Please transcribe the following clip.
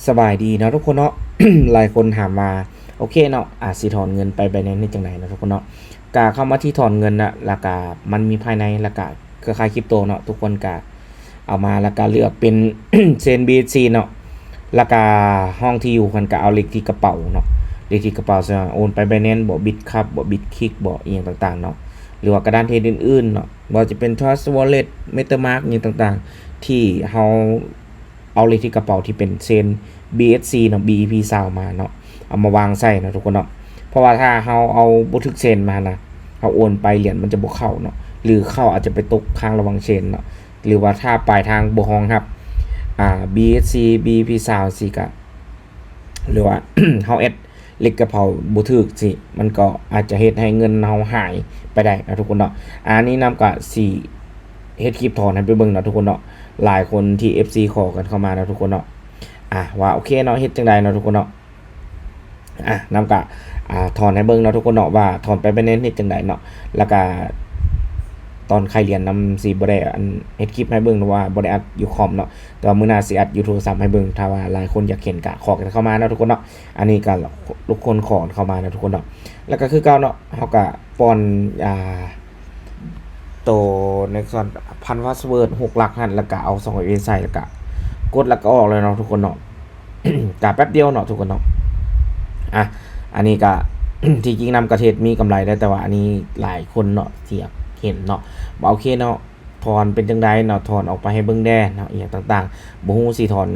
ສະບາຍດີເນາະທຸກຄົນເນາະ ຫຼາຍຄົນຖາມວ່າ ໂອເຄເນາະ ອາ ຊິຖອນເງິນໄປ Binance ເຮັດຈັ່ງໃດເນາະທຸກຄົນເນາະ ກະເຂົ້າມາທີ່ຖອນເງິນນະ ລະກະມັນມີພາຍໃນ ລະກະເຄືອຂ່າຍຄຣິບໂຕເນາະ ທຸກຄົນກະເອົາມາ ລະກະເລືອກເປັນ ເຊນ BSC ເນາະ ລະກະຫ້ອງທີ່ຢູ່ ເພິ່ນກະເອົາເລກທີ່ກະເປົາເນາະ ເລກທີ່ກະເປົາ ສະ ໂອນໄປ Binance ບໍ Bitcup ບໍ Bitkick ບໍ ອີ່ຫຍັງຕ່າງໆເນາະ ຫຼືວ່າກະດານເທຣດອື່ນໆເນາະ ບໍ່ວ່າຈະເປັນ Trust Wallet MetaMask ອີ່ຫຍັງຕ່າງໆ ທີ່ເຮົາ ເອົາເລກທີ່ກະເປົາທີ່ເປັນເຊນ BSC ເນາະ BEP ຊາວມາເນາະ ເອົາມາວາງໃສ່ເນາະທຸກຄົນເນາະ ເພາະວ່າຖ້າເຮົາເອົາບໍ່ຖືກເຊນມານະ ເຮົາໂອນໄປຫຼຽນມັນຈະບໍ່ເຂົ້າເນາະ ຫຼືເຂົ້າອາດຈະໄປຕົກຄ້າງລະຫວ່າງເຊນເນາະ ຫຼືວ່າຖ້າປາຍທາງບໍ່ຮອງຮັບ ອາ BSC BEP ຊາວຊີ້ກະ ຫຼືວ່າ ເຮົາແອັດ ເລກກະເປົາບໍ່ຖືກຊີ້ ມັນກໍອາດຈະເຮັດໃຫ້ເງິນເຮົາຫາຍໄປໄດ້ເນາະທຸກຄົນເນາະ ອັນນີ້ນຳກະຊິເຮັດຄລິບຖອນໃຫ້ໄປເບິ່ງເນາະທຸກຄົນເນາະ ຫຼາຍຄົນທີ່ ເອັຟຊີ ຂໍກັນເຂົ້າມາເນາະທຸກຄົນເນາະ ອາ ວ່າໂອເຄເນາະ ເຮັດຈັ່ງໃດເນາະທຸກຄົນເນາະ ອາ ນຳກະ ອາ ຖອນໃຫ້ເບິ່ງເນາະທຸກຄົນເນາະ ວ່າຖອນໄປ Binance ເຮັດຈັ່ງໃດເນາະ ລະກະຕອນຂາຍຫຼຽນນຳຊິບໍ່ໄດ້ອັນເຮັດຄລິບໃຫ້ເບິ່ງ ເພາະວ່າບໍ່ໄດ້ອັດຢູ່ຄອມເນາະ ແຕ່ວ່າມື້ໜ້າຊິອັດຢູ່ໂທລະສັບໃຫ້ເບິ່ງ ຖ້າວ່າຫຼາຍຄົນຢາກເຫັນກະຂໍກັນເຂົ້າມາເນາະທຸກຄົນເນາະ ອັນນີ້ກໍທຸກຄົນຂໍເຂົ້າມານະທຸກຄົນເນາະ ແລ້ວກໍຄືເກົ່າເນາະ ເຮົາກໍປ້ອນ ອ່າ ໂຕ Nexon ພັນ password ຫົກຫຼັກຫັ້ນ ແລ້ວກໍເອົາສອງເອັມເອໃສ່ ແລ້ວກໍກົດ ແລ້ວກໍອອກເລີຍເນາະທຸກຄົນເນາະ ກໍແປັບດຽວເນາະທຸກຄົນເນາະ ອ່ະ ອັນນີ້ກໍ ທີ່ຈິງນຳກະເທດມີກຳໄລໄດ້ ແຕ່ວ່າອັນນີ້ຫຼາຍຄົນເນາະທີ່ຢາກເຫັນເນາະ ວ່າໂອເຄເນາະ ຖອນເປັນຈັ່ງໃດເນາະ ຖອນອອກໄປໃຫ້ເບິ່ງແດ່ເນາະ ອີ່ຫຍັງຕ່າງໆ ບໍ່ຮູ້ຊິຖອນ